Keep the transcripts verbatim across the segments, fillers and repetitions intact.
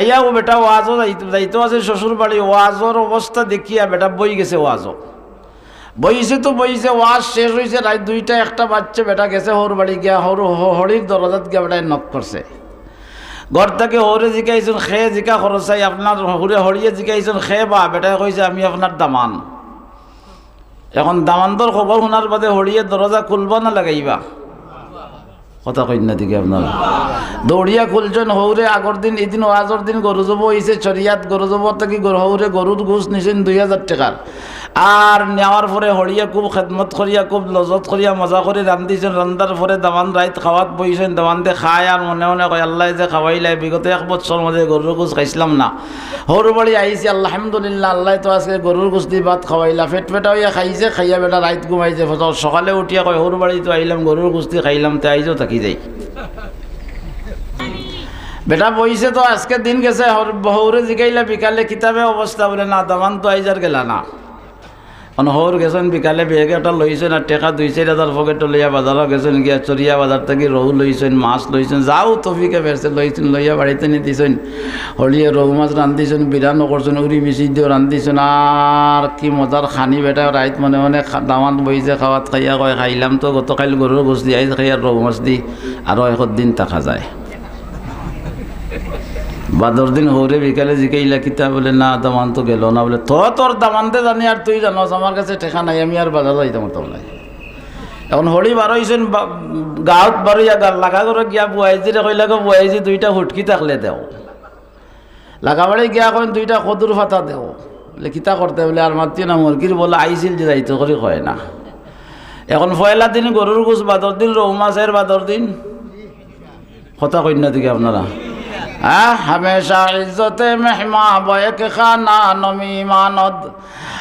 আইয়া ও বেটা ওয়াজও যাইত-, যাইতো আছে শ্বশুর বাড়ি, ওয়াজর অবস্থা দেখিয়া বেটা বই গেছে ওয়াজও। বইছে তো বইছে, ওয়াজ শেষ অইছে, রাইত দুইটা একটা বাজছে, বেটা গেছে হউর বাড়ি গিয়া, হউর, হ-, হড়ির দরজাত গিয়া বেটায় knock করছে। ঘর থাকি হউরে জিকাইছইন, "খে?" জিকা খরচাই, "আপনার হউরে?" হড়িয়ে জিকাইছইন, "খে বা?" বেটায় কইছে, "আমি আপনার দামান।" এখন দামান্দর খবর হুনার বাদে হড়িয়ে দরজা খুলবা না লাগাইবা? কথা কইন না দেখি আপনারা। দৌড়িয়া খুলছইন হউরে, আগর দিন, ইদিন ওয়াজর দিন গরু জবো অইছে, শরিয়াত গরু জবো থাকি গরু, হউরে গরুর গুস নিছইন দুই হাজার টেকার। আর নেওয়ার পরে হড়িয়ে খুব খেদমত করিয়া, খুব লজত করিয়া, মজা করি রান্ধিছইন। রান্ধার পরে দামান রাইত খাওয়াত বইছইন, দামান্দে খায় আর মনে মনে কয়, "আল্লায় যে খাওয়াইলায়, বিগত এক বছর মাঝে গরুর গুস খাইছলাম না।" হউর বাড়ি আইছি, আলহামদুলিল্লাহ, আল্লায় তো আজকে গরুর গুস দি ভাত খাওয়াইলা, পেট পেটা অইয়া খাইছে, খাইয়া বেটা রাইত ঘুমাইছে। ফজর সকালে উঠিয়া কয়, "হউর বাড়ি তো আইলাম, গরুর গুস দি খাইলাম, তে আইজও থাকি যাই।" বেটা বইছে তো আজকে দিন গেছে, হউর-, হউরে জিকাইলা বিকালে কিতা বে অবস্থা, বলে, "না, দামান তো আইজ আর গেলা না।" অন হউর গেছইন বিকালে ব্যাগ একটা লইছইন আর টেকা দুই চাইর হাজার পকেটো লইয়া বাজারো গেছইন, গিয়া চরিয়া বাজার থাকি রউ লইছইন, মাছ লইছইন, যাউ তফিকে বেছে লইছইন, লইয়া বাড়িত আনি দিছইন। হড়িয়ে রউ মাছ রান্ধিছইন, বিরানও করছইন, উরি মিছি দিও রান্ধিছইন, আর কি মজার খানি বেটা। রাইত মনে মনে খা-, দামান্দ বইছে খাওয়াত, খাইয়া কয়, "খাইলাম তো গতকাইল গরুর গুস দি, আইজ খাইয়ার রউ মাছ দি, আরো একদিন থাকা যায়।" বাদর দিন হউরে বিকালে জিকাইলা, "কিতা?" বলে, "না, দামান্দ তো গেল না।" বলে, "তো তোর দামান্দে জানে আর তুই জানস, আমার গেছে টেকা নাই, আমি আর বাজার যাইতাম পারতাম নায়।" এখন হড়ি বার অইছইন, বা-, গাউত বার অইয়া গা-, লাগা ঘরো গিয়া বুয়াইজিরে কইলা, "গো বুয়াইজি, দুইটা হুটকি থাকলে দেও।" লাগা বাড়ি গিয়া কইন, "দুইটা কদুর পাতা দেও।" বলে, "কিতা করতে?" বলে, "আর মাতিও না, মুরগির বলা আইছিল যে যাইতো করি কয় না।" এখন পয়লা দিন গরুর গুস, বাদর দিন রউ মাছ, এর বাদর দিন কথা কইন না দেখি আপনারা। হ্যাঁ, হামেশা ইজ্জতে মেহমা বয়েক খানা নমি মানদ।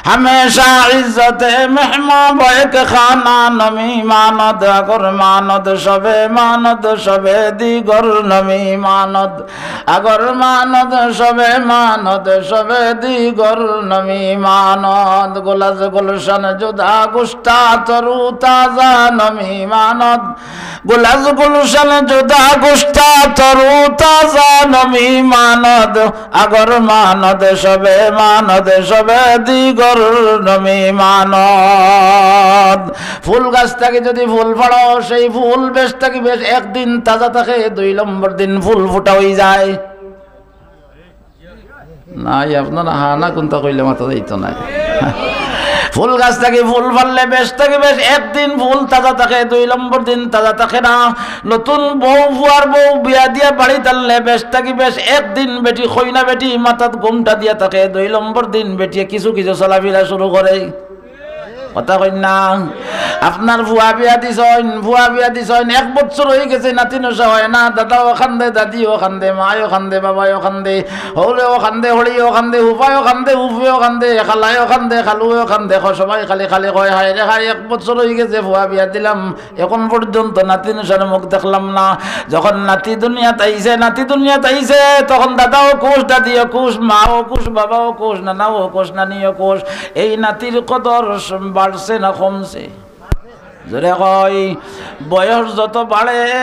হামেশা ইজ্জতে মেহমা বয়েক খানা নমি মানদ। আগর মানদ সবে মানদ, সবে দিগর নমি মানদ। আগর মানদ সবে মানদ, সবে দিগর নমি মানদ। গোলাজ গুলশান জুদা গুস্তা তরু তাজা নমি মানদ। গোলাজ গুলশান জুদা গুস্তা তরু তাজা নমি মানদ। আগর মানদ সবে মানদ, সবে দিগর নমি মানদ। ফুল গাছ থাকি যদি ফুল ফাড়ো, সেই ফুল বেশ থাকি বেশ একদিন তাজা থাকে, দুই নম্বর দিন ফুল ফুটা অইযায়। নাই, আপনারা হা না কুনতা কইলে মাথা যাইতো নায়। ফুল গাছ থাকি ফুল ফাড়লে বেশ থাকি বেশ একদিন ফুল তাজা থাকে, দুই নম্বর দিন তাজা থাকে না। নতুন বউ, ফুয়ার বউ বিয়া দিয়া বাড়িত আনলে বেশ থাকি বেশ একদিন বেটি, কইনা বেটি মাথাত ঘুমটা দিয়া থাকে, দুই নম্বর দিন বেটিয়ে কিছু কিছু চলাফিরা শুরু করে। কথা কইন না। আপনার ফুয়া বিয়া দিছইন, ফুয়া বিয়া দিছইন, এক বছর অইগেছে, নাতি নশা অয় না, দাদাও কান্দে, দাদিও কান্দে, মায়ও কান্দে, বাবাও কান্দে, হউরেও কান্দে, হড়িও কান্দে, ফুফায়ও কান্দে, ফুফুও কান্দে, খালায়ও কান্দে, খালুও কান্দে, খ-, সবাই খালি খালি কয়, "হায় রে হায়, এক বছর অইগেছে ফুয়া বিয়া দিলাম, এখন পর্যন্ত নাতি নশার মুখ দেখলাম না।" যখন নাতি দুনিয়াত আইছে, নাতি দুনিয়াত আইছে, তখন দাদাও খুশ, দাদিও খুশ, মাও খুশ, বাবাও খুশ, নানাও খুশ, নানিও খুশ। এই নাতির কদর বাড়ছে না কমছে? জোরে কই, বয়স যত বাড়ে,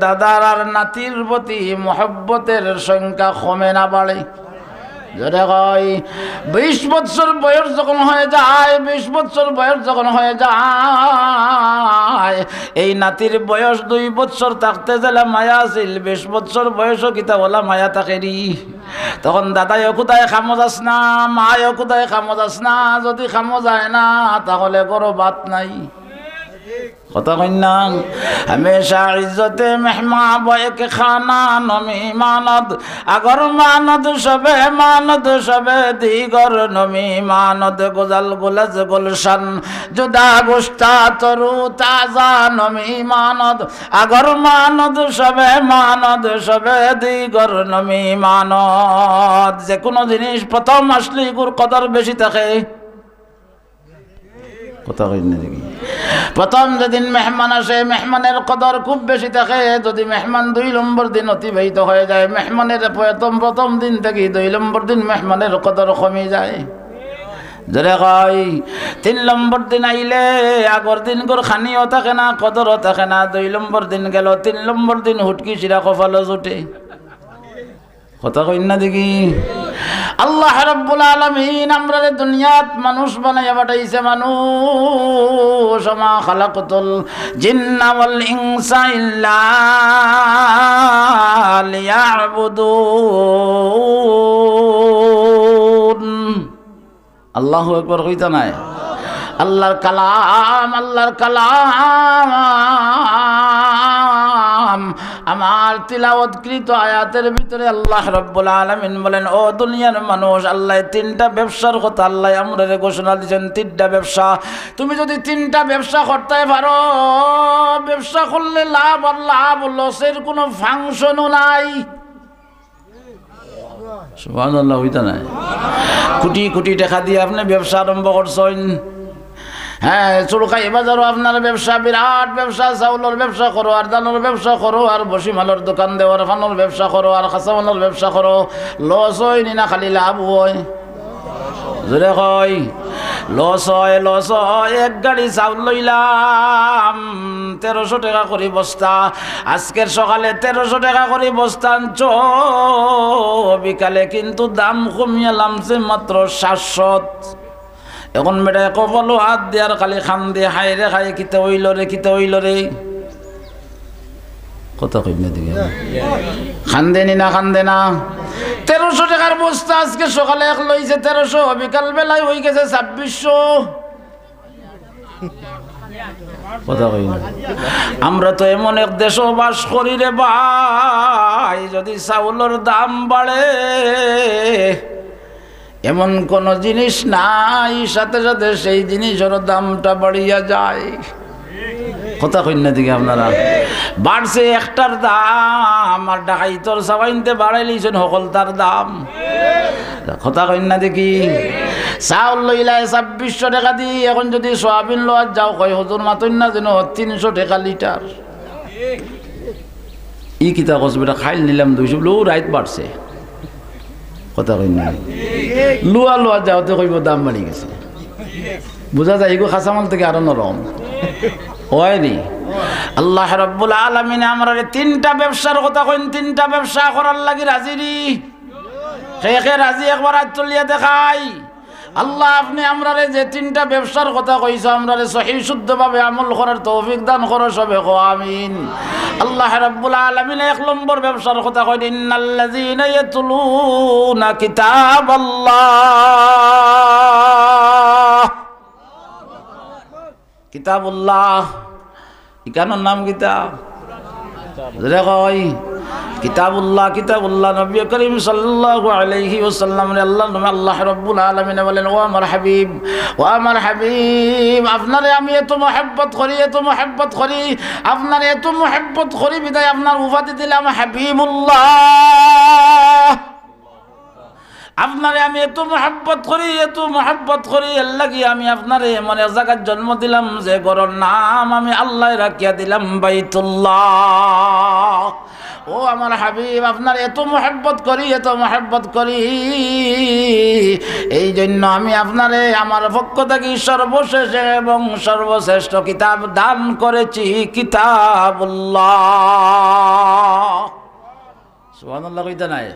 দাদার আর নাতির প্রতি মহব্বতের সংখ্যা কমে না বাড়ে? জোরে কই, বিশ বছর বয়স যখন হয়ে যায়, বিশ বছর বয়স যখন হয়ে যায়, এই নাতির বয়স দুই বছর থাকতে যেলা মায়া আছিল, বিশ বছর বয়সও কিতা অলা মায়া থাকে নি? তখন দাদায় খুদায় কামো যাস না, মায় খুদায় কামো যাস না, যদি কামো যায় না, তাহলে ঘরো ভাত নাই। কথা কইন না। হামেশা ইজ্জতে মেহমা বয়েক খানা নমি মানদ। আগর মানদ সবে মানদ, সবে দিগর নমি মানদ। গোজাল গোলাজ গুলশান জুদা গুস্তা তরু তাজা নমি মানদ। আগর মানদ সবে মানদ, সবে দিগর নমি মানদ। যে কোনো জিনিস প্রথম আসলে ইগুর কদর বেশি থাকে। কথা কইন না দেখি। প্রথম যেদিন মেহমান আসে, মেহমানের কদর খুব বেশি থাকে। যদি মেহমান দুই নম্বর দিন অতিবাহিত হয়ে যায়, মেহমানের প্রথম, প্রথম দিন থাকি দুই নম্বর দিন মেহমানের কদর কমি যায়। জোরে কই, তিন নম্বর দিন আইলে আগর দিনগুর খানিও থাকে না, কদরও থাকে না। দুই নম্বর দিন গেল, তিন নম্বর দিন হুটকি শিরা কপালো জুটে। কথা কইন না দেখি। আল্লাহ রাব্বুল আলামিন আমরারে দুনিয়াত মানুষ বানাইয়া পাঠাইছে মানুষ। ওয়া মা খালাকতুল জিন্না ওয়াল ইনসা ইল্লা লিয়াবুদুন। আল্লাহু আকবার কইতা নায়। আল্লাহর কালাম, আল্লাহর কালাম। আমার তিলাওয়াতকৃত আয়াতের ভিতরে আল্লাহ রাব্বুল আলামিন বলেন, "ও দুনিয়ার মানুষ, আল্লায় তিনটা ব্যবসার কথা আল্লায় আমরারে ঘোষণা দিছেন, তিনটা ব্যবসা। তুমি যদি তিনটা ব্যবসা করতায় পারো, ব্যবসা করলে লাভ আর লাভ, লসের কোনো ফাংশনও নাই।" সুবহানাল্লাহ, হইতা নাই? কোটি কোটি টাকা দিয়া আপনে ব্যবসা আরম্ভ করছইন। হ্যাঁ, চুরকাই বাজারো আপনার ব্যবসা, বিরাট ব্যবসা, চাউলর ব্যবসা করো, আর ধানর ব্যবসা করো, আর বসি মালর দোকান দেও, আর পানর ব্যবসা করো, আর কাঁচা মালর ব্যবসা করো, লস অয়নি না খালি লাভ অয়? জোরে কই, লস অয়, লস অয়। এক গাড়ি চাউল লইলাম, তেরোশো টাকা করি বস্তা। আজকের সকালে তেরোশো টাকা করি বস্তা আনছো, বিকালে কিন্তু দাম কমিয়া লামছে মাত্র সাতশত। এখন বেটায় কপালো হাত দেয়ার খালি কান্দে, "হায় রে হায়, কিতা অইলো রে, কিতা অইলো রে?" কথা কইন না দেখি। কান্দেনি না, কান্দে না? তেরোশো টাকার বস্তা আজকে সকালে এক লইছে তেরোশো, বিকাল বেলায় অইগেছে ছাব্বিশশো। কথা কইন না। আমরা তো এমন এক দেশো বাস করি রে ভাই, যদি চাউলর দাম বাড়ে, এমন কোনো জিনিস নাই, সাথে সাথে সেই জিনিসর দামটা বাড়িয়া যায়। কথা কইন না দেখি আপনারা। বাড়ছে একটার দাম, আর ডাকাইতর সাবাইনতে বাড়াইলিছইন হকলতার দাম। কথা কইন না দেখি। চাউল লইলায় ছাব্বিশশো টাকা দি, এখন যদি সয়াবিন লওয়াত যাও, কয়, "হুজুর, মাতইন না যেন তিনশো টাকা লিটার।" ই কিতা কস বেটা, খাইল নিলাম দুইশো, বলে, "ও রাইত বাড়ছে।" কথা কইন না। লুয়া লুয়া যাওতে কইবো দাম বাড়ি গেছে। বুঝা যায়, ইগু কাঁচামাল থাকি আরো নরম। অয়নি? আল্লাহ রাব্বুল আলামিনে আমরারে তিনটা ব্যবসার কথা কইন, তিনটা ব্যবসা করার লাগি রাজি নি? কে কে রাজি একবার আত তুলিয়া দেখাই। আল্লাহ, আপনে আমরারে যে তিনটা ব্যবসার কথা কইছো, আমরারে সহি শুদ্ধভাবে আমল করার তৌফিক দান করো, সবে কও আমিন। আল্লাহ রাব্বুল আলামিন এক নম্বর ব্যবসার কথা কইন, "ইন্নাল্লাযীনা ইয়াতলুনা কিতাবাল্লাহ।" কিতাবুল্লাহ, ইখানর নাম কিতা? জোরে কই, কিতাবুল্লাহ, কিতাবুল্লাহ। নবী করিম সাল্লাল্লাহু আলাইহি ওয়াসাল্লামরে আল্লাহর নবী, আল্লাহ রাব্বুল আলামিনে বলেন, "ও আমার হাবিব, ও আমার হাবিব, আপনারে আমি এত মহব্বত করি, এত মহব্বত করি, আপনারে এত মহব্বত করি, বিদায় আপনার উপাধি দিলাম হাবিবুল্লাহ।" আপনারে আমি এত মহব্বত করি, এত মহব্বত করি, এর লাগি আমি আপনারে এমন এক জাগাত জন্ম দিলাম, যে ঘরর নাম আমি আল্লায় রাখিয়া দিলাম বাইতুল্লাহ। ও আমার হাবিব, আপনারে এত মহব্বত করি, এত মহব্বত করি, এই জন্য আমি আপনারে আমার পক্ষ থাকি সর্বশেষ এবং সর্বশ্রেষ্ঠ কিতাব দান করেছি, কিতাবুল্লাহ। সুবহানাল্লাহ কইতা নায়?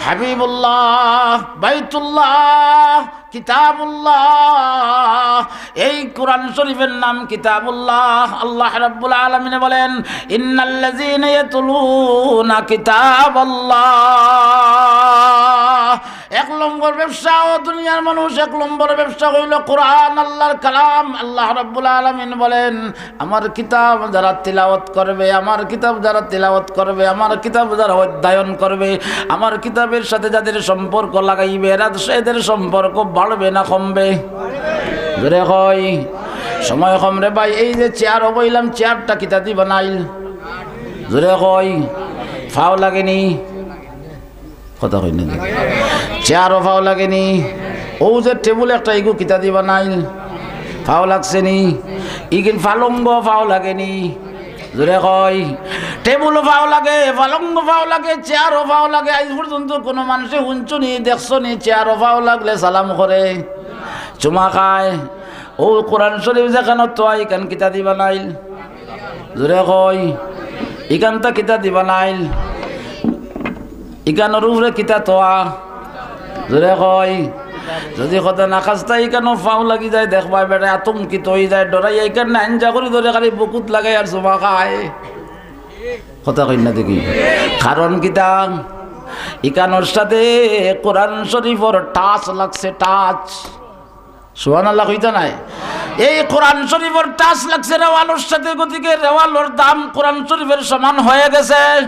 হাবিবুল্লাহ, বাইতুল্লাহ, কিতাবুল্লাহ। এই কোরআন শরীফের নাম কিতাবুল্লাহ। আল্লাহ রাব্বুল আলামিনে বলেন, "ইন্নাল্লাযীনা ইয়াতলুনা কিতাবাল্লাহ।" এক নম্বর ব্যবসা, ও দুনিয়ার মানুষ, এক নম্বর ব্যবসা অইলো কোরআন, আল্লাহর কালাম। আল্লাহ রাব্বুল আলামিন বলেন, আমার কিতাব যারা তিলাওয়াত করবে, আমার কিতাব যারা তিলাওয়াত করবে, আমার কিতাব যারা অধ্যয়ন করবে, আমার কিতাবের সাথে যাদের সম্পর্ক লাগাইবে, এরা, এদের সম্পর্ক বাড়বে না কমবে? জোরে কই। সময় কম রে ভাই, এই যে চেয়ারো বইলাম, চেয়ারটা কিতা দি বানাইল? জোরে কই। ফাও লাগেনি? কথা কইন না দেখি। চেয়ারো ফাও লাগেনি? অউ যে টেবুল একটা, ইগু কিতা দি বানাইল? ফাও লাগছে নি? ইগিন ফালঙ্গ ফাও লাগেনি? জোরে কই। টেবুলো ফাও লাগে, ফালঙ্গ ফাও লাগে, চেয়ারো ফাও লাগে। আইজ পর্যন্ত কোনো মানষে হুনছো নি, দেখছো নি, চেয়ারো ফাও লাগলে সালাম করে, চুমা খায়? অউ কোরআন শরীফ যেখানো থোয়া, ইখান কিতা দি বানাইল? জোরে কই। ইখানতা কিতা দি বানাইল? ইকানোর উপরে কিতা তোয়া? জোরে কই। যদি কথা না খাস্তা ইকানো ফাও লাগি যায়, দেখবায় বেটায় আতঙ্কিত অইযায়, ডরাইয়া ইকান নাইঞ্জা করি ধরে খালি বুকুত লাগাই আর চুমা খায়। কথা কইন না দেখি। কারণ কিতা? ইকানোর সাথে কোরআন শরীফর touch লাগছে, touch। সুবহানাল্লাহ কইতা নায়? এই কোরআন শরীফর touch লাগছে রেওয়ালর সাথে, গতিকে রেওয়ালর দাম কোরআন শরীফর সমান হয়ে গেছে।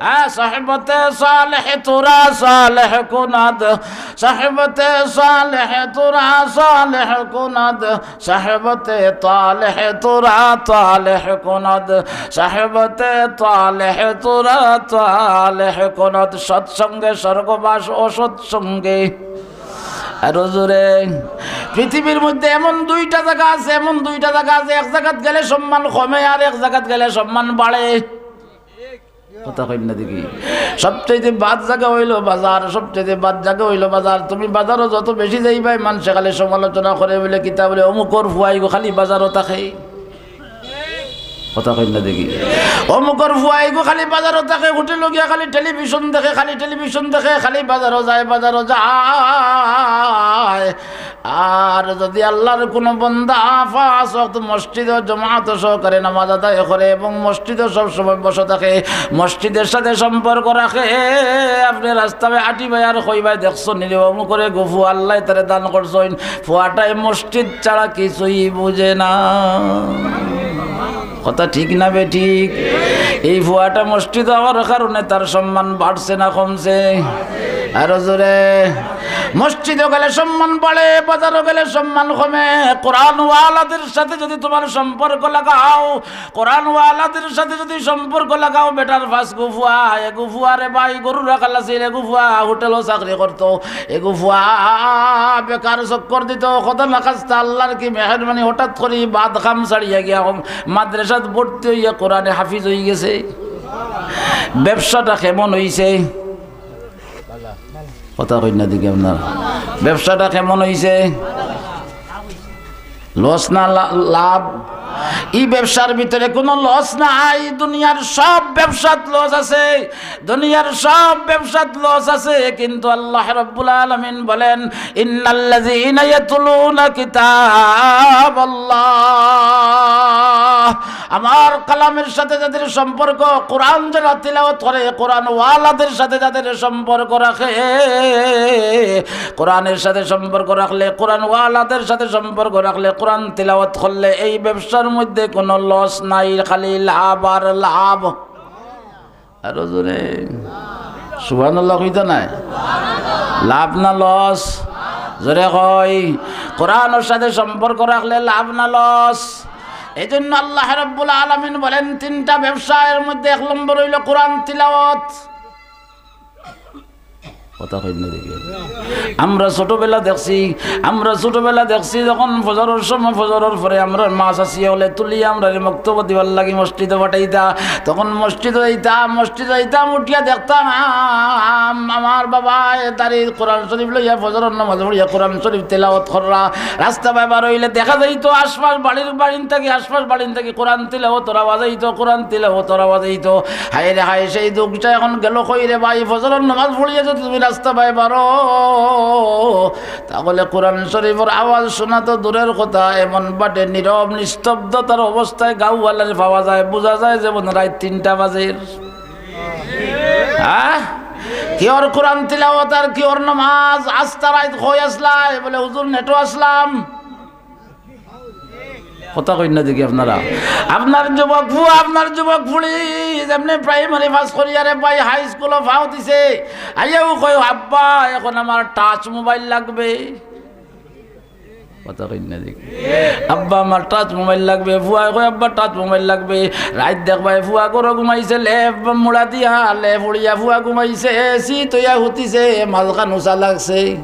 হ্যাঁ, صحبت صالح ترا صالح کند، صحبت صالح ترا صالح کند، صحبت طالح ترا طالح کند، صحبت طالح ترا طالح کند। সৎসঙ্গে স্বর্গবাস, অসৎসঙ্গে আরো জোরে। পৃথিবীর মধ্যে এমন দুইটা জাগা আছে, এমন দুইটা জাগা আছে, এক জাগাত গেলে সম্মান কমে আর এক জাগাত গেলে সম্মান বাড়ে। কথা কইন না দেখি। সবচাইতে বাদ জাগা অইলো বাজার, সবচাইতে বাদ জাগা অইলো বাজার। তুমি বাজারো যত বেশি যাইবায়, মানষে খালি সমালোচনা করে, বলে কিতা, বলে অমুকর ফুয়াইগু খালি বাজারো থাকে। কথা কইন না দেখি। অমুকর ফুয়াইগু খালি বাজারো থাকে, হোটেলো গিয়া খালি টেলিভিশন দেখে, খালি টেলিভিশন দেখে, খালি বাজারো যায়, বাজারো যায়। আর যদি আল্লাহর কোনো বন্দা পাঁচ ওয়াক্ত মসজিদো জমাত সহকারে নামাজ আদায় করে এবং মসজিদো সব সময় বসে থাকে, মসজিদের সাথে সম্পর্ক রাখে, আপনে রাস্তায় আটিবায় আর কইবায়, "দেখছো নি রে, অমুকর এগু ফুয়া, আল্লায় তারে দান করছইন, ফুয়াটায় মসজিদ ছাড়া কিছুই বুঝে না।" কথা ঠিক না বেঠিক? এই ফুয়াটা মসজিদো আওয়ার কারণে তার সম্মান বাড়ছে না কমছে? আরো জোরে। মসজিদো গেলে সম্মান বাড়ে, বাজারো গেলে সম্মান কমে। কোরআনওয়ালাদের সাথে যদি তোমার সম্পর্ক লাগাও, কোরআনওয়ালাদের সাথে যদি সম্পর্ক লাগাও, বেটার পাঁচগু ফুয়া, এগু ফুয়া রে ভাই, গরু রাখাল আছিল, এগু ফুয়া হোটেলো চাকরি করতো, এগু ফুয়া বেকার চক্কর দিত, কথা না খাস্তা, আল্লাহর কি মেহেরবানি, হঠাৎ করি বাদ কাম ছাড়িয়া গিয়া মাদ্রাসাত ভর্তি অইয়া কোরআনে হাফিজ অইগেছে। ব্যবসাটা কেমন অইছে? কথা কইন না দেখি আপনারা। ব্যবসাটা কেমন অইছে? লস না লা-, লাভ? ই ব্যবসার ভিতরে কোনো লস নাই। দুনিয়ার সব ব্যবসাত লস আছে, দুনিয়ার সব ব্যবসাত লস আছে, কিন্তু আল্লাহ রাব্বুল আলামিন বলেন, "ইন্নাল্লাযীনা ইয়াতলুনা কিতাবাল্লাহ।" আমার কালামের সাথে যাদের সম্পর্ক, কোরআন যারা তিলাওয়াত করে, কোরআনওয়ালাদের সাথে যাদের সম্পর্ক রাখে, কোরআনের সাথে সম্পর্ক রাখলে, কোরআনওয়ালাদের সাথে সম্পর্ক রাখলে, কোরআন তিলাওয়াত করলে এই ব্যবসার মধ্যে কোনো লস নাই, খালি লাভ আর লাভ। আরো জোরে। সুবহানাল্লাহ কইতা নায়? লাভ না লস? জোরে কই। কোরআনর সাথে সম্পর্ক রাখলে লাভ না লস? এই জন্য আল্লাহ রাব্বুল আলামিন বলেন, তিনটা ব্যবসা, এর মধ্যে এক নম্বর অইলো কোরআন তিলাওয়াত। কথা কইন না দেখি। আমরা ছোটবেলা দেখছি, আমরা ছোটবেলা দেখছি যখন ফজরর সময়, ফজরর পরে আমরার মা চাচিয়ে অকলে তুলিয়া আমরারে মক্তবো দিবার লাগি মসজিদো পাঠাইতা। তখন মসজিদো যাইতাম, মসজিদো যাইতাম, উঠিয়া দেখতাম আমার বাবায় দাড়ি কোরআন শরীফ লইয়া ফজরর নামাজ পড়িয়া কোরআন শরীফ তেলাওয়াত কররা। রাস্তা বায় বার অইলে দেখা যাইতো আশপাশ বাড়ির, বাড়িন থাকি, আশপাশ বাড়িন থাকি কোরআন তিলাওয়াতর আওয়াজ আইতো, কোরআন তিলাওয়াতর আওয়াজ আইতো। হায় রে হায়, সেই যুগটা এখন গেল কই রে ভাই? ফজরর নামাজ পড়িয়া যদি তুমি রাস্তা বায় বারো, তাহলে কোরআন শরীফর আওয়াজ শোনা তো দূরের কথা, এমন বাটে নীরব নিস্তব্ধতার অবস্থায় গাঁওয়ালারে পাওয়া যায়, বুঝা যায় যেমন রাইত তিনটা বাজের। হ্যাঁ? কিওর কোরআন তিলাওয়াত আর কিওর নামাজ? আস্তা রাইত কই আছলায়? বলে, "হুজুর, নেটো আছলাম।" কথা কইন না দেখি আপনারা। আপনার যুবক ফুয়া, আপনার যুবক ফুড়ি, যেমনে প্রাইমারি পাস করিয়া রে ভাই হাই স্কুলো পাও দিছে, আইয়াউ কয়, "আব্বা, এখন আমার টাচ মোবাইল লাগবে।" কথা কইন না দেখি। "আব্বা, আমার টাচ মোবাইল লাগবে।" ফুয়ায় কয়, "আব্বা, টাচ মোবাইল লাগবে।" রাইত দেখবায় ফুয়া ঘরো ঘুমাইছে, লেপ মুড়া দিয়া, লেপ উড়িয়া ফুয়া ঘুমাইছে, শীত অইয়া হুতিছে, মাঝখান উচা লাগছে।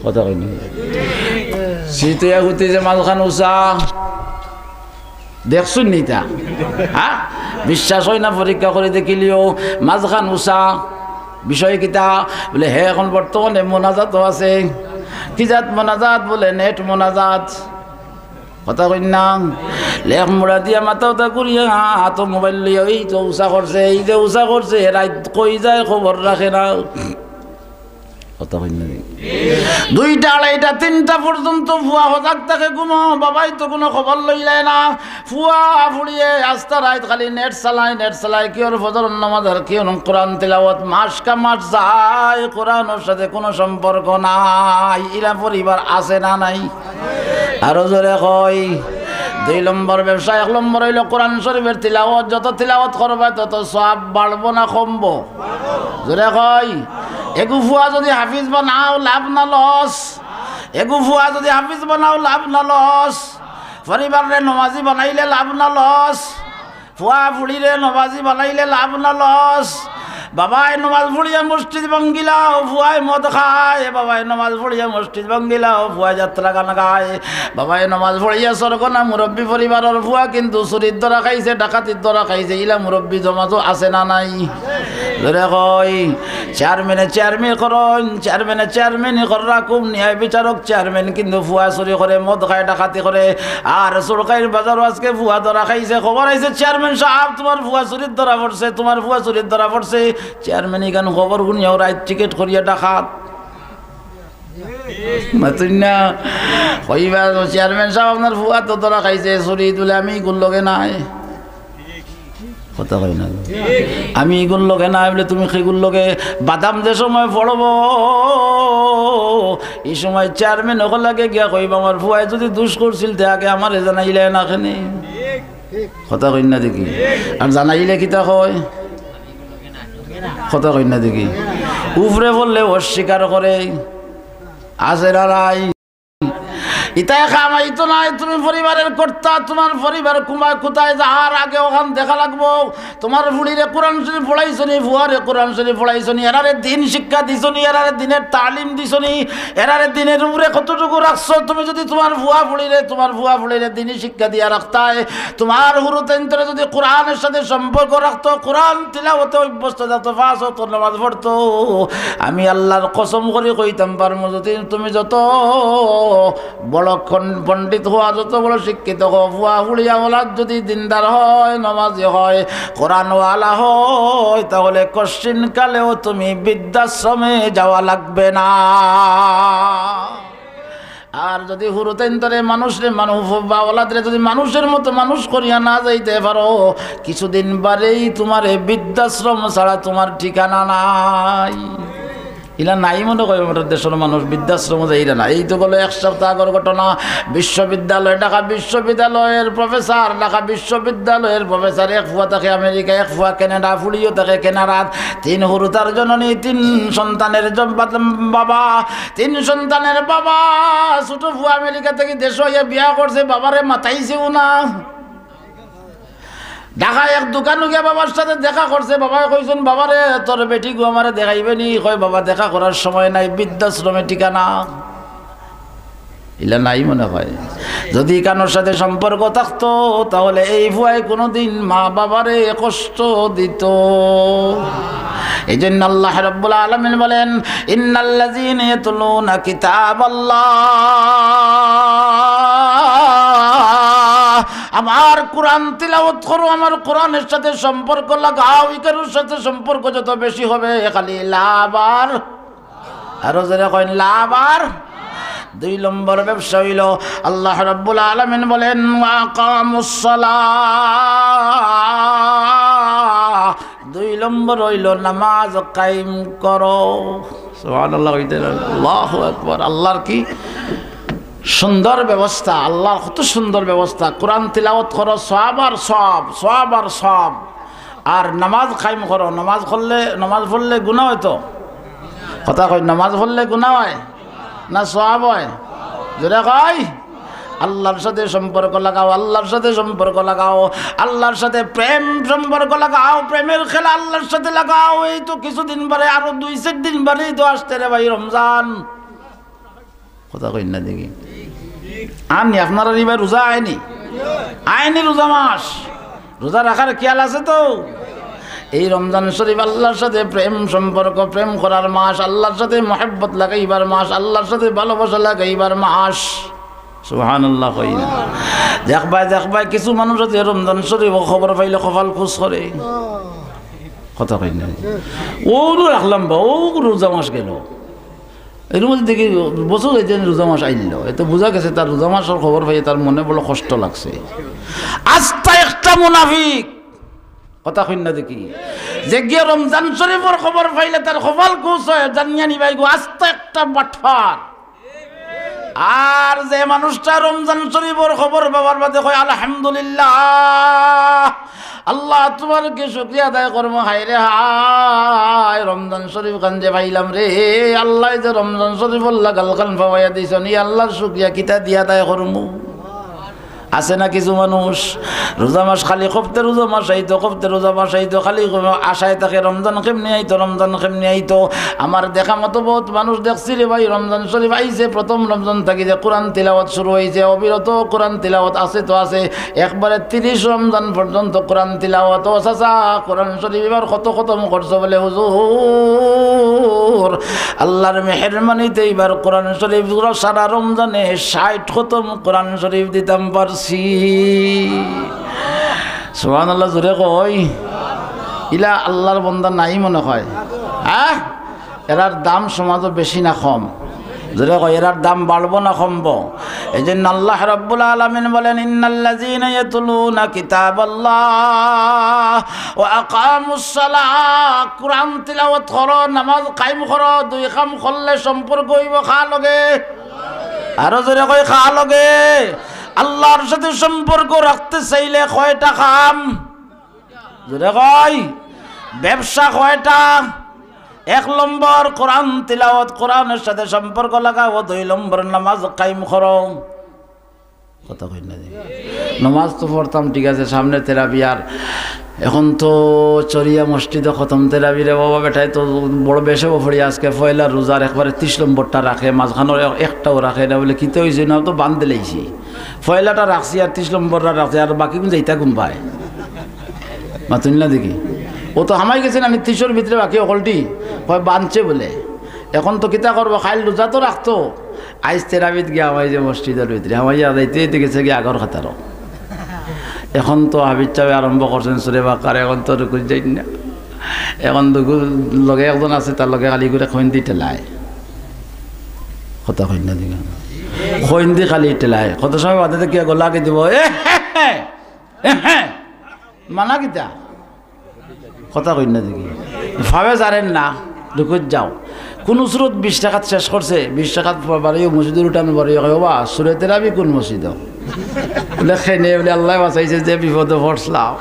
কথা কইন না। শীত অইয়া হুতিছে, মাঝখান উচা। দেখছুন নি তা? হ্যাঁ? বিশ্বাস অয় না, পরীক্ষা করি দেখিলিও। মাঝখান উচা। বিষয় কিতা? বলে, হে এখন বর্তমানে মোনাজাতও আছে। কি জাত মোনাজাত? বলে, নেট মোনাজাত। কথা কইন না? লেখ মুড়া দিয়া মাথা উতা করিয়া, হাতো মোবাইল লইয়া, এই তো উষা করছে, এই যে উষা করছে, রাইত কই যায় খবর রাখে না। কথা কইন না নি? দুইটা, আড়াইটা, তিনটা পর্যন্ত ফুয়া হজাগ থাকে, ঘুমো, বাবায় তো কুনু খবর লইলায় না। ফুয়া ফুড়িয়ে আস্তা রাইত খালি নেট চালায়, নেট চালায়, কিওর ফজরর নামাজ আর কিওর কোরআন তিলাওয়াত, মাস কা মাস যায়, কোরআনর সাথে কুনু সম্পর্ক নাই। ইলা পরিবার আছে না নাই? আরো জোরে কই। দুই নম্বর ব্যবসা, এক নম্বর অইলো কোরআন শরীফের তিলাওয়াত। যত তিলাওয়াত করবায় তত সওয়াব বাড়বো না কমবো? জোরে কই। এগু ফুয়া যদি হাফিজ বানাও, লাভ না লস? এগু ফুয়া যদি হাফিজ বানাও, লাভ না লস? পরিবাররে নমাজি বানাইলে লাভ না লস? ফুয়া ফুড়িরে নমাজি বানাইলে লাভ না লস? বাবায় নমাজ পড়িয়া মসজিদ ভাঙ্গিলাও, ফুয়ায় মদ খায়। বাবায় নমাজ পড়িয়া মসজিদ ভাঙ্গিলাও, ফুয়ায় যাত্রা গান গায়। বাবায় নমাজ পড়িয়া সরগনা মুরব্বি পরিবারর ফুয়া, কিন্তু চুরির ধরা খাইছে, ডাকাতির ধরা খাইছে। ইলা মুরব্বি সমাজো আছে না নাই? জোরে কই। চেয়ারম্যানে চেয়ারম্যানি করইন, চেয়ারম্যানে চেয়ারম্যানি কররা, খুব ন্যায় বিচারক চেয়ারম্যান, কিন্তু ফুয়া চুরি করে, মদ খায়, ডাকাতি করে। আর চুরকাইর বাজারো আজকে ফুয়া ধরা খাইছে, খবর আইছে, "চেয়ারম্যান সাব, তুমার ফুয়া চুরির ধরা পড়ছে, তুমার ফুয়া চুরির ধরা পড়ছে।" চেয়ারম্যান ইখান খবর হুনিয়াও রাইত টিকেট করিয়া ডাকাত। মাতুন না, কইবা, "চেয়ারম্যান সাব, আপনার ফুয়া তো ধরা খাইছে চুরিত।" বলে, "আমি ইগুর লগে নাই।" কথা কই না? "আমি ইগুর লগে নাই।" বলে, "তুমি কিগুর লগে?" বাদাম যে সময় পড়বো, ই সময় চেয়ারম্যান অকল আগে গিয়া কইবা, "আমার ফুয়ায় যদি দুষ করছিল, তে আগে আমারে জানাইলে না কেনে?" কথা কইন না দেখি। আর জানাইলে কিতা কয়? কথা কইন না দেখি। উপরে পড়লে অস্বীকার করে, আছে না নাই? ইতায় কামাইতো নায়, তুমি পরিবারের কর্তা, তুমার পরিবার কুমায় কুতায় যার আগে অখান দেখা লাগবো। তুমার ফুড়িরে কোরআন শরীফ পড়াইছো নি, ফুয়ারে কোরআন শরীফ পড়াইছো নি, এরারে দিন শিক্ষা দিছো নি, এরারে দিনের তালিম দিছো নি, এরারে দিনের উপরে কতটুকু রাখছো? তুমি যদি তুমার ফুয়া ফুড়িরে, তুমার ফুয়া ফুড়িরে দিনি শিক্ষা দিয়া রাখতায়, তুমার হুরুতাইন্তরে যদি কোরআনের সাথে সম্পর্ক রাখতো, কোরআন তিলাওয়াতে অভ্যস্ত থাকতো, পাঁচ ওয়াক্ত নামাজ পড়তো, আমি আল্লার কসম করি কইতাম পারমু, যদি তুমি যত বড় খন-, পণ্ডিত হওয়া, যত বড় শিক্ষিত হও, ফুয়া ফুড়ি আওলাদ যদি দিনদার হয়, নমাজি হয়, কোরআনওয়ালা হয়, তাহলে কশ্চিন কালেও তুমি বৃদ্ধাশ্রমে যাওয়া লাগবে না। আর যদি হুরুতাইন্তরে মানুষরে মানুষ বা ওলাদরে যদি মানুষের মতো মানুষ করিয়া না যাইতে পারো, কিছুদিন বাদেই তুমারে বৃদ্ধাশ্রম ছাড়া তুমার ঠিকানা নাই। ইলা নাই মনে কয়, আমরার দেশর মানুষ বৃদ্ধাশ্রম যাইরা না। এই তো গেল এক সপ্তাহ আগর ঘটনা। বিশ্ববিদ্যালয়, ঢাকা বিশ্ববিদ্যালয়ের প্রফেসর, ঢাকা বিশ্ববিদ্যালয়ের প্রফেসর, এক ফুয়া থাকে আমেরিকা, এক ফুয়া কানাডা, ফুড়িও থাকে কানাডাত, তিন হুরুতার জননী, তিন সন্তানের জ-, বাদ-, বাবা, তিন সন্তানের বাবা। ছোট ফুয়া আমেরিকা থাকি দেশো আইয়া বিয়া করছে, বাবারে মাতাইছেও না। ঢাকায় এক দোকানো গিয়া বাবার সাথে দেখা করছে, বাবায় কইছইন, "বাবারে, তোর বেটিগু আমারে দেখাইবে নি?" কয়, "বাবা, দেখা করার সময় নাই, বৃদ্ধাশ্রমে ঠিকানা।" ইলা নাই মনে হয়। যদি কানোর সাথে সম্পর্ক থাকতো, তাহলে এই ফুয়ায় কোনোদিন মা বাবারে কষ্ট দিত। এই জন্য আল্লাহ রাব্বুল আলামিন বলেন, "ইন্নাল্লাযীনা ইয়াতলুনা কিতাবাল্লাহ।" আমার কোরআন তিলাওয়াত করো, আমার কোরআনের সাথে সম্পর্ক লাগাও, ইকারুর সাথে সম্পর্ক যত বেশি হবে, খালি লাভ আর, আরো জোরে কইন, লাভ আর। দুই নম্বর ব্যবসা অইলো, আল্লাহ রাব্বুল আলামিন বলেন, "ওয়া আকামুস সালাহ।" দুই নম্বর অইলো নামাজ কায়েম করো। সুবহানাল্লাহ, কইতে না? আল্লাহু আকবার। আল্লাহর কি সুন্দর ব্যবস্থা, আল্লাহর কত সুন্দর ব্যবস্থা। কোরআন তিলাওয়াত করো, সওয়াব আর সওয়াব, সওয়াব আর সওয়াব। আর নামাজ কায়েম করো, নামাজ করলে, নামাজ পড়লে গুনাহ অয় তো? কথা কই, নামাজ পড়লে গুনাহ অয় না সওয়াব অয়? জোরে কই। আল্লাহর সাথে সম্পর্ক লাগাও, আল্লাহর সাথে সম্পর্ক লাগাও, আল্লাহর সাথে প্রেম সম্পর্ক লাগাও, প্রেমের খেলা আল্লাহর সাথে লাগাও। এই তো কিছুদিন বাদে, আরো দুই চাইর দিন বাদেই তো আসতে রে ভাই রমজান। কথা কইন না দেখি। আর নি আপনারার ইবার রোজা আয়নি? আয়নি রোজা মাস। রোজা রাখার খেয়াল আছে তো? এই রমজান শরীফ আল্লাহর সাথে প্রেম সম্পর্ক, প্রেম করার মাস, আল্লাহর সাথে মহব্বত লাগাইবার মাস, আল্লাহর সাথে ভালোবাসা লাগাইবার মাস। সুবহানাল্লাহ কই না? দেখবায়, দেখবায়, কিছু মানুষ আছে রমজান শরীফ খবর পাইলে কপাল কুচ করে। কথা কই না? অউ রাখলাম বা, অউ রোজা মাস গেল। এর মধ্যে দেখি বছর যাইতে রোজা মাস আইল। এতে বুঝা গেছে তার রোজা মাসর খবর পাইয়া তার মনে বড় কষ্ট লাগছে। আস্তা একটা মুনাফিক। কথা কই না দেখি? যেগিয়ে রমজান শরীফর খবর পাইলে তার কপাল কুচ অয়, জানিয়া নিবায় গো, আস্তা একটা বাটপার। আর যে মানুষটা রমজান শরীফর খবর পাওয়ার বাদে কয়, "আলহামদুলিল্লাহ, আল্লাহ তুমার কি শুকরিয়া আদায় করমু, হায় রে হায়, রমজান শরীফ খান যে পাইলাম রে, আল্লায় যে রমজান শরীফর লাগাল খান পাওয়াইয়া দিছইন, ই আল্লাহর শুকরিয়া কিতা দিয়া আদায় করমু?" আছে না কিছু মানুষ, রোজা মাস খালি কবে রোজা মাস আইতো, কবে রোজা মাস আইতো, খালি আশায় থাকে রমজান কেমনে আইতো, রমজান কেমনে আইতো। আমার দেখা মতো বউত মানুষ দেখছি রে ভাই, রমজান শরীফ আইছে, প্রথম রমজান থাকি যে কোরআন তিলাওয়াত শুরু অইছে, অবিরত কোরআন তিলাওয়াত আছে তো আছে, একবারে তিরিশ রমজান পর্যন্ত কোরআন তিলাওয়াত। ও চাচা, কোরআন শরীফ ইবার কত খতম করছো? বলে, হুজুর, আল্লাহর মেহেরবানিতে ইবার কোরআন শরীফ পুরা সারা রমজানে ষাইট খতম কোরআন শরীফ দিতাম পারছি। সুবহানাল্লাহ, জোরে কই। ইলা আল্লাহর বন্দা নাই মনে হয়, হ্যাঁ? এরার দাম সমাজো বেশি না কম? জোরে কই, এরার দাম বাড়বো না কমবো? এই জন্য আল্লাহ রাব্বুল আলামিন বলেন, "ইন্নাল্লাযীনা ইয়াতলুনা কিতাবাল্লাহ ওয়া আকামুস সালাহ", কোরআন তিলাওয়াত করো, নামাজ কায়েম করো, দুই কাম করলে সম্পর্ক অইবো কার লগে? আরো জোরে কই, কার লগে? আল্লাহর সাথে সম্পর্ক রাখতে চাইলে কয়টা কাম? জোরে কই, ব্যবসা কয়টা? এক নম্বর কোরআন তিলাওয়াত, কোরআনের সাথে সম্পর্ক লাগাও। দুই নম্বর নামাজ কায়েম করো। কথা কই না যে? নামাজ তো পড়তাম, ঠিক আছে, সামনে তেরাবি, আর এখন তো চরিয়া মসজিদো খতম তেরাবি রে বাবা, বেটায় তো বড় বেশে পড়ি আজকে পয়লা রোজার একবারে তিরিশ নম্বরটা রাখে, মাঝখানোর এক-, একটাও রাখে না, বলে কিতা অইছে না, তো বান দিলাইছি। পয়লাটা রাখছি আর তিরিশ নম্বরটা রাখছি, আর বাকি গুন যাইতা গুন ভাই। মাতুন না দেখি। ও তো হামাই গেছে না, আমি তিরিশর ভিতরে বাকি অকলটি, কয় বানছে বলে। এখন তো কিতা করবো, কাইল রোজা তো রাখতো, আইজ তেরাবিত গিয়া হামাই যে মসজিদর ভিতরে, হামাই যাইতে যাইতে গেছে গিয়া আগর কাতারো। এখন তো হাফিজ সাবে আরম্ভ করছইন সুরে বাকারা, এখন তো রুকুত যাইন না। এখন রুকুর লগে একজন আছে, তার লগে খালি করে খইন্দি ঠেলায়। কথা কই না দেখি। খইন্দি খালি ঠেলায়। কত সময় বাদে দেখিয়া গলা আগে দিব, এ হে হে, এ হে। মানা কিতা? কথা কই না দেখি। ফাওয়ে জারেন না, রুকুত যাও। কুন সুরত বিশ রাকাত শেষ করছে, বিশ রাকাত বারইয়া মসজিদর উঠানো বারইয়া কয়, "ওবা, সুরে তেরাবি কুন মসজিদো?" বলে, "কেনে?" বলে, "আল্লায় বাঁচাইছে, যে বিপদো পড়ছলাম।"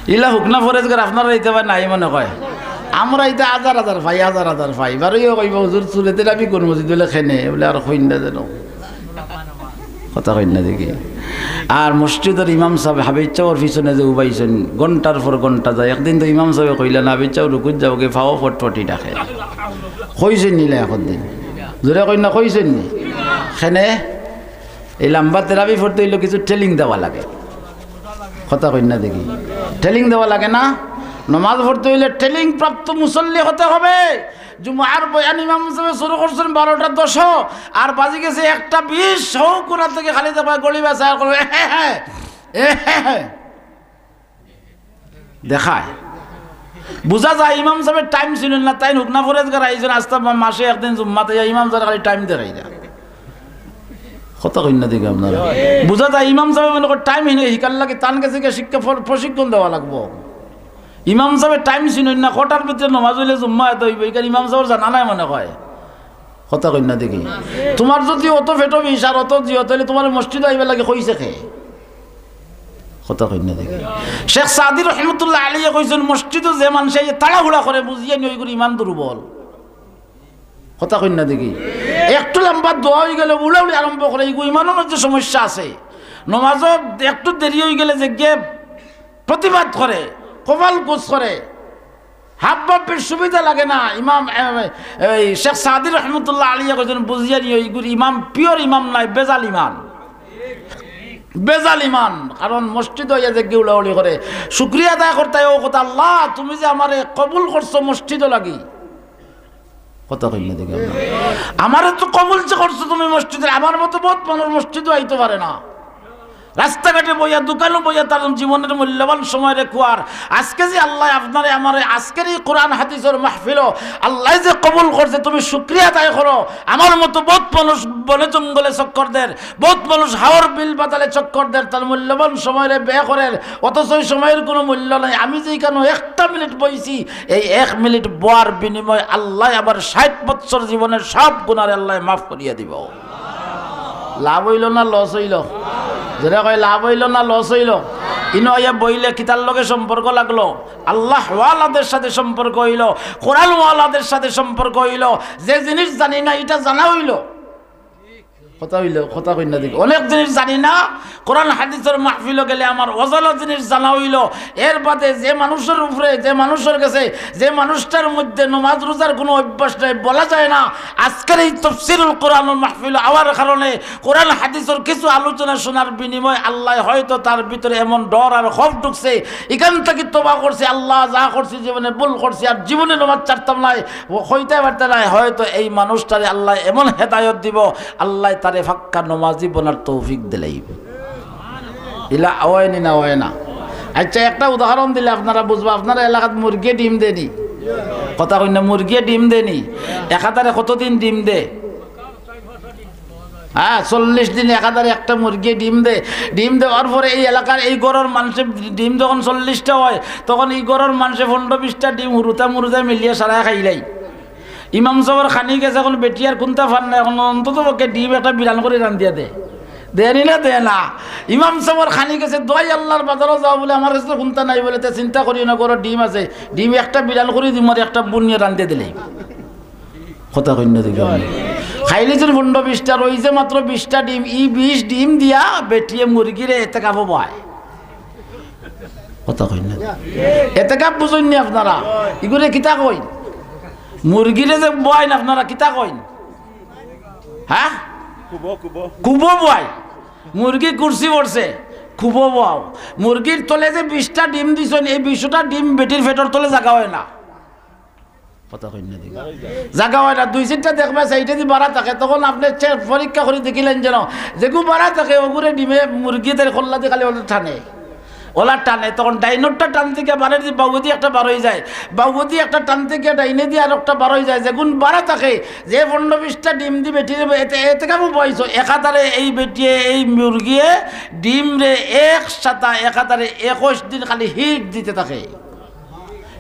ইলা হুকনা ফরেজগার আপনারা ইতা বা নাই মনে কয়, আমরা ইতা হাজার হাজার পাই, হাজার হাজার পাই। বারইয়া কইবা, "হুজুর, সুরে তেরাবি কুন মসজিদ?" বলে, "কেনে?" বলে, "আর কইন না যেন।" কথা কই না দেখি। আর মসজিদর ইমাম সাবে হাফিজ সাবর পিছনে যে উবাইছইন, ঘন্টার পর ঘন্টা যায়। একদিন তো ইমাম সাবে কইলা না, "হাফিজ সাব রুকুত যাওগি, ফাও ফটফটি ডাকে।" কইছইন নি লা একদিন? জোরে কই না, কইছইন নি? কেনে? এই লাম্বা তেরাবি পড়তে অইলে কিছু training দেওয়া লাগে। কথা কই না দেখি। Training দেওয়া লাগে না? নমাজ পড়তে অইলে training প্রাপ্ত মুসল্লি হতে হবে। জুমার বয়ান ইমাম সাবে শুরু করছইন বারোটা দশো, আর বাজি গেছে একটা বিশ, হউ কোনা থাকি খালি দেখবা ঘড়ি বায় আর করবা, এ হে হে, এ হে হে। দেখায়। বুঝা যায় ইমাম সাবে time চিনইন না, তাইন হুকনা ফরেজগার আইছইন, আস্তা মা-, মাসে একদিন জুম্মাত আইয়া ইমাম সাবে খালি time দেখাইরা। কথা কই না দেখি আপনারা। বুঝা যায় ইমাম সাবে মনে কয় time হিনে হিকার লাগি, তান গেছে গিয়া শিক্ষা ফর-, প্রশিক্ষণ দেওয়া লাগবো। ইমাম সাবে time চিনইন না, কটার ভিতরে নমাজ অইলে জুম্মা আদায় অইবো, ইখান ইমাম সাবর জানা নাই মনে কয়। কথা কই না দেখি। তুমার যুদি অত পেটো বিষ আর অত জিও, তাইলে তুমারে মসজিদো আইবার লাগি কইছে কে? কথা কই না দেখি। শেখ সাদী রহমতুল্লাহ আলাইহি কইছইন, মসজিদো যে মানষে আইয়া তাড়াহুড়া করে, বুঝিয়া নি অইগুর ইমান দুর্বল। কথা কই না দেখি। একটু লাম্বা দোয়া অইগেলে উড়াউড়ি আরম্ভ করে, ইগু ইমানর মধ্যে সমস্যা আছে। নমাজো একটু দেরি অইগেলে যেগিয়ে প্রতিবাদ করে, কপাল কুচ করে, হাবভাবের সুবিধা লাগে না। ইমাম, এ, এই শেখ সাদী রহমতুল্লাহ আলাইহি কইছইন, বুঝিয়া নিও, ইগুর ইমাম pure ইমাম নায়, ভেজাল ইমান। ভেজাল ইমান। কারণ মসজিদো আইয়া যেগিয়ে উড়াউড়ি করে, শুকরিয়া আদায় করতায় অউ কথা, "আল্লাহ, তুমি যে আমারে কবুল করছো মসজিদো লাগি।" কথা কইন না দেখি। আমারে তো কবুল যে করছো তুমি মসজিদর, আমার মতো বউত মানুষ মসজিদো আইতো পারে না, রাস্তাঘাটে বইয়া, দোকানো বইয়া তার জীবনের মূল্যবান সময়রে খুয়ার। আজকে যে আল্লায় আপনারে আমারে আজকের এই কোরআন হাদিসর মাহফিলো আল্লায় যে কবুল করছে, তুমি শুকরিয়া আদায় করো। আমার মতো বউত মানুষ বনে জঙ্গলে চক্কর দের, বউত মানুষ হাওর বিল বাদালে চক্কর দের, তার মূল্যবান সময়রে ব্যয় করের, অথচ ওই সময়র কোনো মূল্য নাই। আমি যে এখানো একটা মিনিট বইছি, এই এক মিনিট বওয়ার বিনিময়ে আল্লায় আমার ষাইট বছর জীবনের সব গুনারে আল্লায় মাফ করিয়া দিবো। লাভ অইলো না লস অইলো? যেটা কয়, লাভ অইলো না লস অইলো? ইনো আইয়া বইলে কিতার লগে সম্পর্ক লাগলো? আল্লাহওয়ালাদের সাথে সম্পর্ক অইলো, কোরআনওয়ালাদের সাথে সম্পর্ক অইলো। যে জিনিস জানি না, ইটা জানা অইলো। কথা অইলো, কথা কইন না দেখি। অনেক জিনিস জানি না, কোরআন হাদিসর মাহফিলো গেলে আমার অজানা জিনিস জানা অইলো। এর বাদে যে মানুষর উপরে, যে মানুষর গেছে, যে মানুষটার মধ্যে নমাজ রোজার কোনো অভ্যাস নাই, বলা যায় না, আজকের এই তফসিরুল কোরআনুল মাহফিলো আওয়ার কারণে কোরআন হাদিসর কিছু আলোচনা শোনার বিনিময়ে আল্লায় হয়তো তার ভিতরে এমন ডর আর খৌফ ঢুকছে, ইখান থাকি তওবা করছে, আল্লাহ যা করছি জীবনে ভুল করছি, আর জীবনে নমাজ ছাড়তাম নায়, ও কইতে পারতে নায়, হয়তো এই মানুষটারে আল্লায় এমন হেদায়ত দিবো, আল্লায় তারে পাক্কা নমাজি বনার তৌফিক দিলাইবো। ইলা অয় নি না অয় না? আচ্ছা, একটা উদাহরণ দিলে আপনারা বুঝবা। আপনারা এলাকাত মুরগিয়ে ডিম দেনি? কথা কইন না, মুরগিয়ে ডিম দেনি? একাধারে কতদিন ডিম দে? হ্যাঁ, চল্লিশ দিন একাধারে একটা মুরগিয়ে ডিম দে। ডিম দেওয়ার পরে এই এলাকার এই ঘরর মানষে, ডিম যখন চল্লিশটা অয়, তখন এই ঘরর মানষে পনরো বিশটা ডিম হুরুতা মুরুতা মিলিয়া সারায় খাইলাই। ইমাম সাবর খানি গেছে, এখন বেটিয়ে আর কুন্তা পার না, এখন অন্তত পক্ষে ডিম একটা বিরান করি রান্ধিয়া দে। দেনি না দে না? ইমাম সাবর খানি গেছে, দোয়াই আল্লাহর বাজারো যাও বুলে, আমার গেছে তো কুন্তা নাই বুলে, তে চিন্তা করিও না, ঘরো ডিম আছে, ডিম একটা বিরান করি দিমু আর একটা বুনিয়া রান্ধিয়া দিলে। কথা কইন না দেখি। খাইলিছইন পনরো বিশটা, রইছে মাত্র বিশটা ডিম। ই বিশ ডিম দিয়া বেটিয়ে মুরগিরে এতেকাফো বওয়ায়। কথা কইন না। এতেকাফ বুঝইন নি আপনারা? ইগুরে কিতা কইন? মুরগিরে যে বওয়াইন আপনারা কিতা কইন? হ্যাঁ? কুবো, কুবো। কুবো বওয়াই। মুরগি কুরসি পড়ছে, কুবো বওয়াও। মুরগির তলে যে বিশটা ডিম দিছইন, এই বিশটা ডিম বেটির পেটর তলে জাগা অয় না। কথা কইন না দেখি। জাগা অয় না, দুই চাইরটা দেখবা, সাইডেদি বাড়া থাকে, তখন আপনে চে-, পরীক্ষা করি দেখিলাইন যেন, যেগু বাড়া থাকে, ওগুরে ডিমে মুরগি তার কল্লাদি খালি ওলা টানে। ওলা টানে, তখন ডাইনরটা টানতে গিয়া বাড়ির যে বাউদি একটা বার অই যায়, বাউদি একটা টানতে গিয়া ডাইনেদি আর একটা বার অই যায়, যেগুন বাড়া থাকে, যে পনরো বিশটা ডিম দি বেটিয়ে এতে, এতেকাফো বওয়াইছো, একাধারে এই বেটিয়ে, এই মুরগিয়ে ডিমরে একসাথে একাধারে একুশ দিন খালি হিট দিতে থাকে।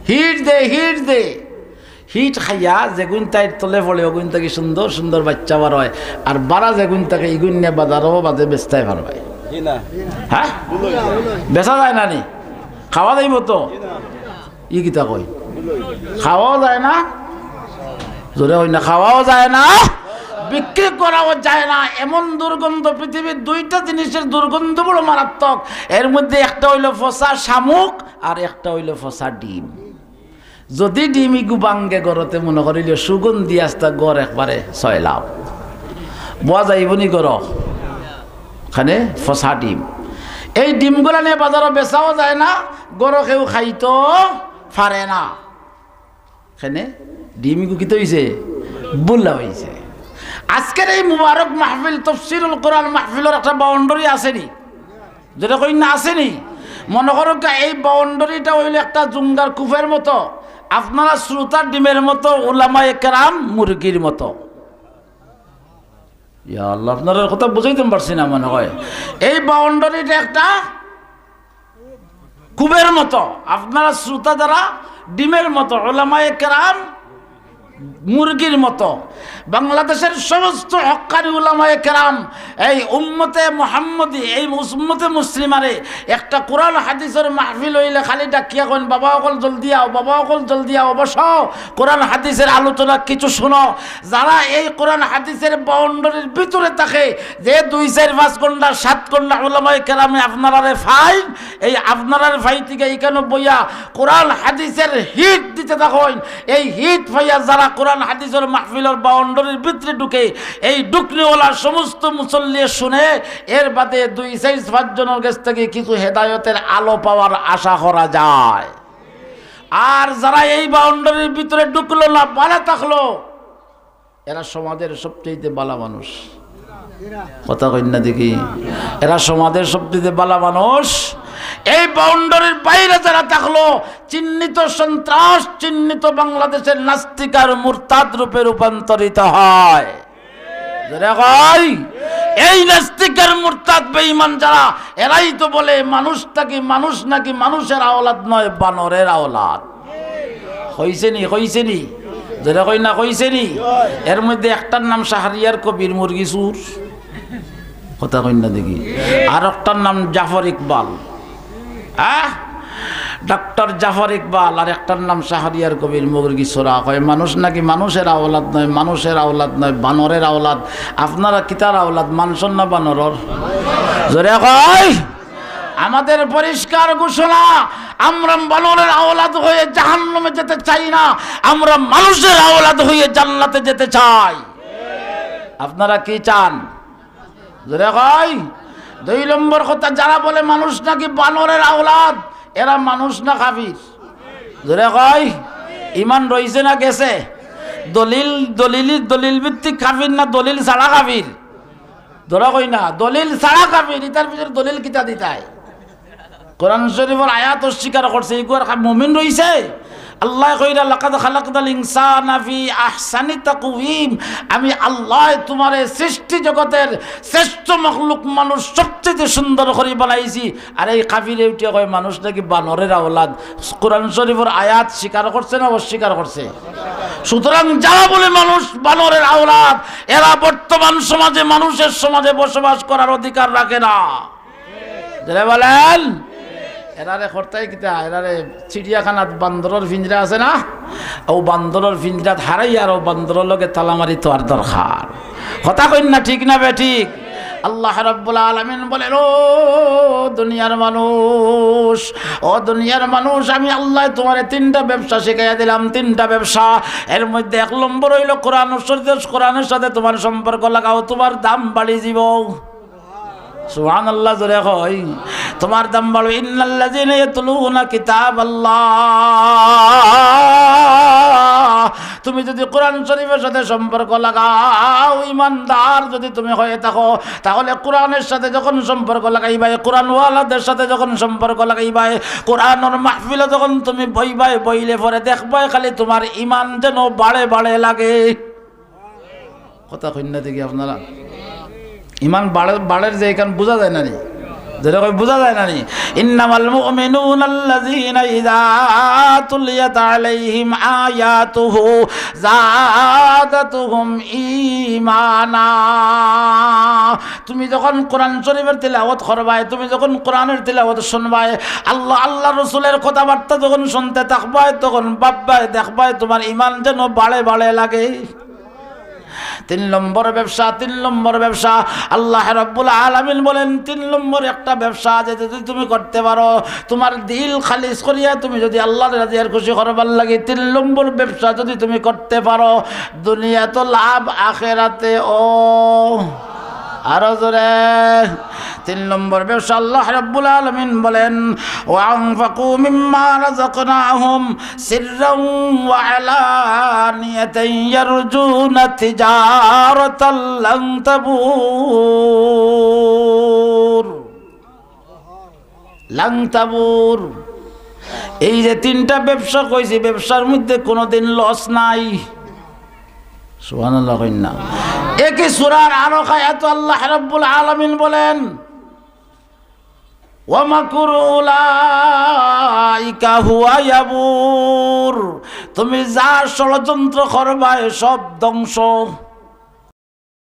হিট দে, হিট দে। হিট খাইয়া যেগুন তাইর তলে পড়ে, ওগুন থাকি সুন্দর সুন্দর বাইচ্চা বার অয়। আর বাড়া যেগুন থাকে, ইগুন নিয়া বাজারো বাদে বেচতায় পারবায়। জি না। হ্যাঁ? বেচা যায় না নি? খাওয়া যাইবো তো? ই কিতা কই? খাওয়াও যায় না? জোরে কইন না, খাওয়াও যায় না, বিক্রি করাও যায় না। এমন দুর্গন্ধ, পৃথিবীর দুইটা জিনিসের দুর্গন্ধ বড় মারাত্মক। এর মধ্যে একটা অইলো ফসা শামুক, আর একটা অইলো ফসা ডিম। যদি ডিম ইগু ভাঙ্গে ঘরো, তে মনো করিলিও সুগন্ধি আস্তা ঘর একবারে ছয়লাও। বওয়া যাইবো নি ঘরো? খানে ফসা ডিম। এই ডিমগুলা নিয়া বাজারো বেচাও যায় না, ঘরো কেউ খাইতো পারে না। খানে ডিম ইগু কিতা অইছে? বুলা অইছে। আজকের এই মুবারক মাহফিল, তফসিরুল কোরআন মাহফিলর একটা বাউন্ডারি আছে নি? যেটা কই না, আছে নি? মনো করউক্কা, এই বাউন্ডারিটা অইলো একটা জুঙ্গার কূপের মতো, আপনারা শ্রোতার ডিমের মতো, উলামায়ে কেরাম মুরগির মতো। ইয়া আল্লাহ, আপনারার কথা বুঝাইতাম পারছি না মনে হয়। এই বাউন্ডারিটা একটা কূপের মতো, আপনারা শ্রোতা যারা ডিমের মতো, উলামায়ে কেরাম মুরগির মতো। বাংলাদেশের সমস্ত হক্কানি উলামায়ে কেরাম, এই উম্মতে মুহাম্মদী, এই উম্মতে মুসলিমারে একটা কোরআন হাদিসের মাহফিল অইলে খালি ডাকিয়া কইন, "বাবা অকল জলদি আও, বাবা অকল জলদি আও, বসো, কোরআন হাদিসের আলোচনা কিছু শুনো।" যারা এই কোরআন হাদিসের বাউন্ডারির ভিতরে থাকে, যে দুই, চাইর, পাঁচ ঘন্টা, সাত ঘন্টা উলামায়ে কেরামে আপনারারে পাইন, এই আপনারার পাইতে গিয়া ইখানো বইয়া কোরআন হাদিসের হিট দিতে থাকইন। এই হিট পাইয়া যারা কোরআন হাদিসের মাহফিলর বাউন্ডারির ভিতরে ঢুকে, এই ঢুকনেওয়ালা সমস্ত মুসল্লি শুনে, এর বাদে দুই, চাইর, পাঁচ জনের গেছ থাকি কিছু হেদায়তের আলো পাওয়ার আশা করা যায়। আর যারা এই বাউন্ডারির ভিতরে ঢুকলো না, বারা থাকলো, এরা সমাজের সবচেয়ে বালা মানুষ। কথা কইন না দেখি, এরা সমাজের সবচেয়ে বালা মানুষ। এই বাউন্ডারির বাইরে যারা থাকলো, চিহ্নিত সন্ত্রাস, চিহ্নিত বাংলাদেশের নাস্তিক আর মুরতাদ রূপে রূপান্তরিত হয়। জোরে কই, এই নাস্তিক আর মুরতাদ বেঈমান যারা, এরাই তো বলে মানুষ নাকি মানুষ, নাকি মানুষের আওলাদ নয়, বানরের আওলাদ। কইছে নি, কইছে নি? জোরে কই না, কইছে নি? এর মধ্যে একটার নাম শাহরিয়ার কবির মুরগি চুর, কথা কইন না দেখি, আর একটার নাম জাফর ইকবাল। হ্যাঁ, ডক্টর জাফর ইকবাল, আর একটার নাম শাহরিয়ার কবির মুরগি চুর। কয় মানুষ নাকি মানুষের আওলাদ নয়, মানুষের আওলাদ নয়, বানরের আওলাদ। আপনারা কিতার আওলাদ, মানষর না বানরর? জোরে কই। আমাদের পরিষ্কার ঘোষণা, আমরা বানরের আওলাদ হয়ে জাহান্নামে যেতে চাই না, আমরা মানুষের আওলাদ হয়ে জান্নাতে যেতে চাই। আপনারা কি চান? জোরে কই। দুই নম্বর কথা, যারা বলে মানুষ নাকি বানরের আওলাদ, এরা মানুষ না কাফির? জোরে কই। ইমান রইছে না গেছে? দলিল, দলিল, দলিল ভিত্তিক কাফির না দলিল ছাড়া কাফির? জোরে কই না, দলিল ছাড়া কাফির। ইতার ভিতরে দলিল কিতা দিতায়? কোরআন শরীফর আয়াত অস্বীকার করছে, ইগু আর কা-, মুমিন রইছে? আল্লায় কইরা, "লাকাদ খালাকনাল ইনসানা ফি আহসানি তাকওয়িম।" আমি আল্লায় তুমারে সৃষ্টি জগতের শ্রেষ্ঠ মখলুক মানুষ সবচেয়ে সুন্দর করি বানাইছি। আর এই কাফিরে উঠিয়া কয় মানুষ নাকি বানরের আওলাদ। কোরআন শরীফর আয়াত স্বীকার করছে না অস্বীকার করছে? সুতরাং যারা বলে মানুষ বানরের আওলাদ, এরা বর্তমান সমাজে, মানুষের সমাজে বসবাস করার অধিকার রাখে না। জোরে বলেন। এরারে করতায় কিতা? এরারে চিড়িয়াখানাত বান্দরর পিঞ্জরা আছে না? অউ বান্দরর পিঞ্জরাত হারাইয়া আর অউ বান্দরর লগে তালা মারি থওয়ার দরকার। কথা কইন না, ঠিক না বেঠিক? আল্লাহ রাব্বুল আলামিন বলেন, "ও দুনিয়ার মানুষ, ও দুনিয়ার মানুষ, আমি আল্লায় তুমারে তিনটা ব্যবসা শিখাইয়া দিলাম, তিনটা ব্যবসা। এর মধ্যে এক নম্বর অইলো কোরআন শরীফ, কোরআনের সাথে তুমার সম্পর্ক লাগাও, তুমার দাম বাড়ি যিবো।" সুবহানাল্লাহ, জোরে কই। তুমার দাম বাড়বে। ইন্নাল্লাযীনা ইয়াতলুনা কিতাবাল্লাহ। তুমি যদি কোরআন শরীফের সাথে সম্পর্ক লাগাও, ইমানদার যদি তুমি হয়ে থাকো, তাহলে কোরআনের সাথে যখন সম্পর্ক লাগাইবায়, কোরআনওয়ালাদের সাথে যখন সম্পর্ক লাগাইবায়, কোরআনর মাহফিলো যখন তুমি বইবায়, বইলে পরে দেখবায় খালি তুমার ইমান যেন বাড়ে বাড়ে লাগে। কথা কইন না দেখি আপনারা। ইমান বাড়ের, বাড়ের যে ইখান বুঝা যায় না নি? জোরে কই, বুঝা যায় না নি? ইন্নামাল মুমিনুনাল্লাযীনা ইযা তুলিয়াত আলাইহিম আয়াতুহু যাদাতুহুম ঈমানা। তুমি যখন কোরআন শরীফের তিলাওয়াত করবায়, তুমি যখন কোরআনের তিলাওয়াত শুনবায়, আল্লাহ, আল্লাহর রসুলের কথাবার্তা যখন শুনতে থাকবায়, তখন ভাববায়, দেখবায় তুমার ইমান যেন বাড়ে বাড়ে লাগে। তিন নম্বর ব্যবসা, তিন নম্বর ব্যবসা। আল্লাহ রাব্বুল আলামিন বলেন, তিন নম্বর একটা ব্যবসা যে যদি তুমি করতে পারো, তুমার দিল খালিস করিয়া তুমি যদি আল্লাহর রাজি আর খুশি করবার লাগি তিন নম্বর ব্যবসা যদি তুমি করতে পারো, দুনিয়া তো লাভ, আখেরাতে ও। আরো জোরে। তিন নম্বর ব্যবসা আল্লাহ রাব্বুল আলামিন বলেন, "ওয়া আনফাকু মিম্মা রাযাকনাহুম সিররাও ওয়া আলানিয়াতাও ইয়ারজুনা তিজারাতাল লান তাবুর।" লান তাবুর। এই যে তিনটা ব্যবসা কইছি, ব্যবসার মধ্যে কোনোদিন লস নাই। সুবহানাল্লাহ কইন না। একই সূরার আরো আয়াত আল্লাহ রাব্বুল আলামিন বলেন, "ওয়া মাকরু উলাইকা হুয়া ইয়াবুর।" তুমি যা ষড়যন্ত্র করবায় সব ধ্বংস।